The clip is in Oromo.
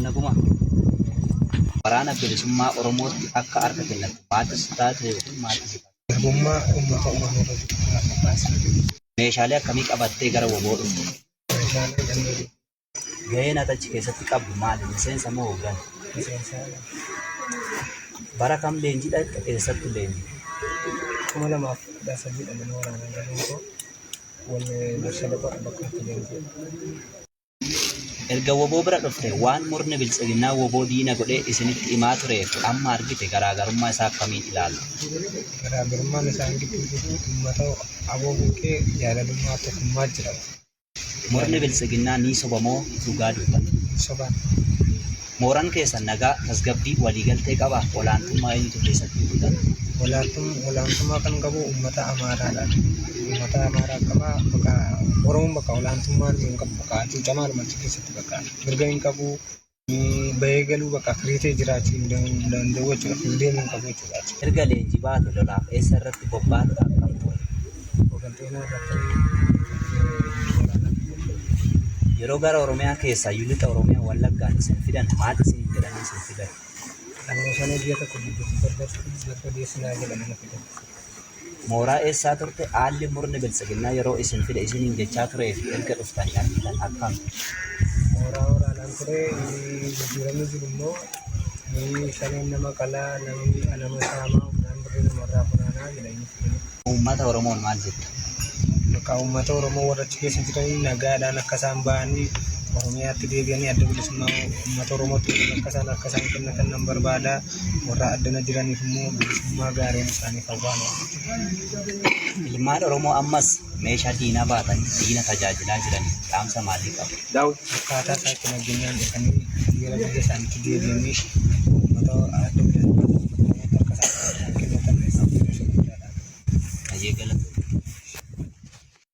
Naguma. Waraana Bilisummaa Oromootti akka harka kennattu maaltu si taasise yookiin maaltu si kakaase? Garbummaa uummata Oromoo irra jiru irraa kakaase. Meeshaalee akkamii qabattee gara wbo dhufte? Meeshaalee hidhannoo jiru. Gaheen ati achi keessatti qabdu maali? Miseensa moo hoggana? Miseensa. Bara kam leenjii dhaqxe? Eessatti leenjite? 2013 dha mana waraanaa galuun koo wal Birshalaqa bakka itti leenji'e. Erga wbo bira dhufte waan murni Biltsiginnaa wbo diina godhee isinitti himaa turee fi amma argite garaagarummaa isaa akkamiin ilaalta? Garaagarummaan isaan gidduu jiru uummata abo bukkee jaalalummaa tokkummaa jira. Murni Biltsiginnaa ni soba moo dhugaa dubbata? Hin soban. Mooran keessan nagaa, tasgabbii, waliigaltee qabaa? Olaantummaa eenyutu keessatti mul'ata? Olaantummaa kan qabu uummata Amaaraadha. Uummata Amaaraa qaba. Bakka Oromoon bakka olaantummaa hin qabu. Bakka hacuucamaadhuma achi keessatti bakka mirga hin qabu. Bahee galuu bakka firii ta'e jiraachuu hin danda'u jechuudha. Firii hin qabu jechuudha. Erga leenjii baate lolaaf eessa irratti bobbaate akkam ture? Hooggantoota irratti waraanatti bobba'e. Yeroo gara Oromiyaa keessaayyuu lixa Oromiyaa Wallaggaan isin fidan maal isiniin jedhanii isin fidan? Yeroo sana biyya tokko gidduutti barbadeessinaa jedhanii nu fidan. Mooraa eessaa turte? Haalli murni Biltsiginnaa yeroo isin fide isiniin jechaa turee fi erga dhuftanii argitan akkam? Mooraa waraanaan ture. Jijjiiramni jiru immoo shaneen nama qalaa, namni nama saamaa, humnaan birrii namarraa funaanaa jedhanii fidanii. Uummata Oromoon maal jetta? Bakka uummata Oromoo warra achi keessa jiranii nagaadhaan akka isaan ba'anii Oromiyaatti deebi'anii adda bilisummaa uummata Oromootti akka isaan harka isaan kennatan nan barbaada. Warra addana jiraniif immoo bilisummaa gaariin isaaniif hawwaan. Ilmaan Oromoo ammas meeshaa diinaa baatanii diina tajaajilaa jiraniif dhaamsa maalii qabda? Akkaataa isaa itti nageenyaan dhufanii gara biyya isaaniitti deebi'anii uummata adda bilisummaa uummata Oromootti harka isaan kennatan abdii guddaadha. Hayyee galatoomi.